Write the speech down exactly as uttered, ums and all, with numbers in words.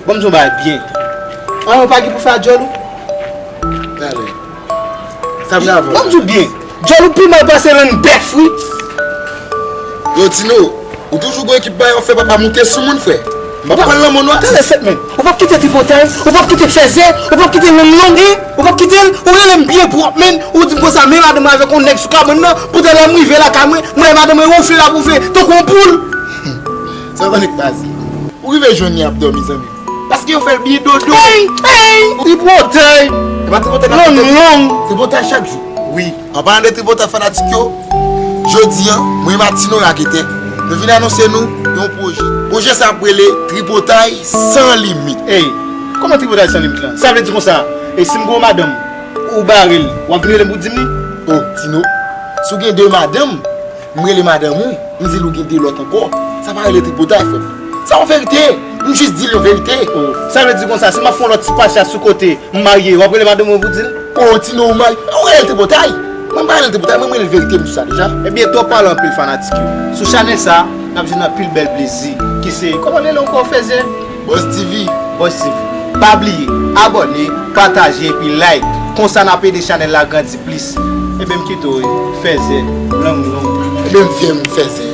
Ban m di w yon bagay byen. Anyen w pa gen pou fè a djòl ou. Talè. Sa m gen avè w Ban m la? di w byen. Djòl ou pi mal pase lann bèf, wi. Yo, Tino, ou toujou gon ekip bagay w ap fè, papa, moute sou moun, frè. M p ap pran lanmò nou a. Talè sèt men. Ou p ap kite tripotay, ou p ap kite fèzè, ou p ap kite lang long, en? Ou p ap kite l? Ou rele m byen pwòp, men. Ou di m konsa, men madanm mwen avèk yon nèg sou kabann nan, poutèt lè m rive lakay mwen, m wè madanm mwen wonfle l ap wonfle, tankou yon poul. Sa w konnen k pase? Ou rive jwenn li ap dòmi, zanmi. Paske yo fè l byen dodo. Ey, ey, tripotay. E pa tripotay Lang long. Tripotay chak jou. Wi. An palan de tripotay, fanatik yo, jodi a, mwen e Martino Ragetè, nou vin anonse nou yon pwojè. Pwojè sa ap rele Tripotay San Limit. Ey, kòman tripotay san limit lan? Sa vle di konsa, e si m gen yon madanm, ou bare l, w ap vin rele m pou di m li? O, Tino, si w gen de madanm, m rele madanm ou, m di l ou gen de lòt ankò, sa pa rele tripotay, frè m. Sa yon verite. M jis di l yon verite. O, sa vle di konsa, si m ap fè yon lòt ti pacha sou kote, m marye, w ap rele madanm mwen pou di l? O, Tino, ou marye. Ou rele l tripotay. Mwen m pa rele l tripotay, mwen m rele l verite m sou sa deja. Ebyen, twòp pale anpil, fanatik yo. Sou chanèl sa, n ap jwenn anpil bèl plezi, ki se, kòman l rele ankò, fèzè? Boss T V. Boss T V. Pa bliye, abòne, pataje epi like. Konsa n ap ede chanèl la grandi plis. Ebyen, m kite w, wi, fèzè, lang long. Ebyen, m fyè m fèzè.